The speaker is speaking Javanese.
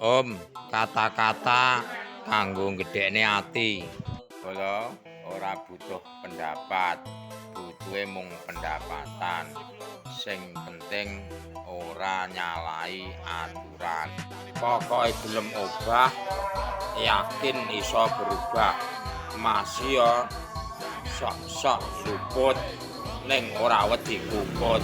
Om, kata-kata kanggo gedhekne ati. Bolo ora butuh pendapat, butuhe mung pendapatan. Sing penting ora nyalahi aturan. Pokoke gelem obah, yakin iso berubah. Masih yo sok-sok luput ning ora wedi kukut.